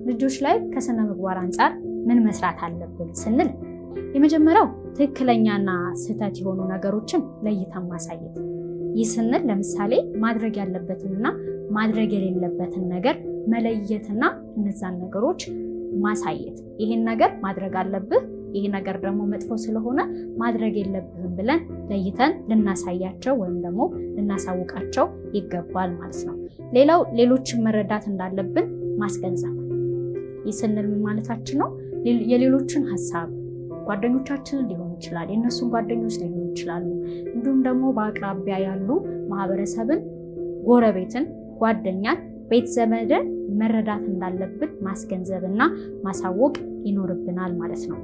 ልጆች ላይ ከስነ ምግባር አንጻር ምን መስራት አለብን ስንል የመጀመሪያው ትክክለኛና ስህተት የሆኑ ነገሮችን ለይተን ማሳየት። ይህ ስንል ለምሳሌ ማድረግ ያለበትንና ማድረግ የሌለበትን ነገር መለየትና እነዛን ነገሮች ማሳየት። ይህን ነገር ማድረግ አለብህ፣ ይህ ነገር ደግሞ መጥፎ ስለሆነ ማድረግ የለብህም ብለን ለይተን ልናሳያቸው ወይም ደግሞ ልናሳውቃቸው ይገባል ማለት ነው። ሌላው ሌሎችን መረዳት እንዳለብን ማስገንዘብ። ይህ ስንል ምን ማለታችን ነው? የሌሎችን ሀሳብ ጓደኞቻችንን ሊሆን ይችላል፣ የእነሱን ጓደኞች ሊሆን ይችላሉ። እንዲሁም ደግሞ በአቅራቢያ ያሉ ማህበረሰብን፣ ጎረቤትን፣ ጓደኛን፣ ቤት ዘመድን መረዳት እንዳለብን ማስገንዘብና ማሳወቅ ይኖርብናል ማለት ነው።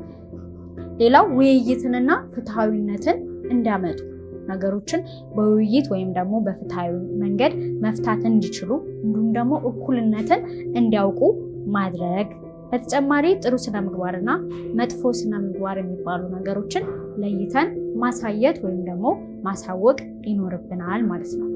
ሌላው ውይይትንና ፍትሐዊነትን እንዲያመጡ ነገሮችን በውይይት ወይም ደግሞ በፍትሐዊ መንገድ መፍታት እንዲችሉ እንዲሁም ደግሞ እኩልነትን እንዲያውቁ ማድረግ። በተጨማሪ ጥሩ ስነ ምግባርና መጥፎ ስነ ምግባር የሚባሉ ነገሮችን ለይተን ማሳየት ወይም ደግሞ ማሳወቅ ይኖርብናል ማለት ነው።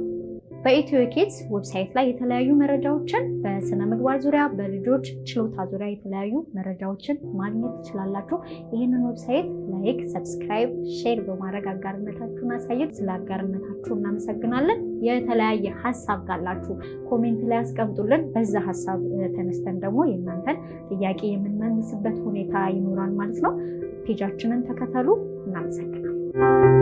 በኢትዮ ኪድስ website ላይ የተለያዩ መረጃዎችን በስነ ምግባር ዙሪያ፣ በልጆች ችሎታ ዙሪያ የተለያዩ መረጃዎችን ማግኘት ትችላላችሁ። ይህንን website like፣ subscribe፣ share በማድረግ አጋርነታችሁን አሳዩት። ስለ አጋርነታችሁ እናመሰግናለን። የተለያየ ሀሳብ ካላችሁ comment ላይ አስቀምጡልን። በዛ ሀሳብ ተነስተን ደግሞ የእናንተን ጥያቄ የምንመልስበት ሁኔታ ይኖራል ማለት ነው። Page ኣችንን ተከተሉ። እናመሰግናለን።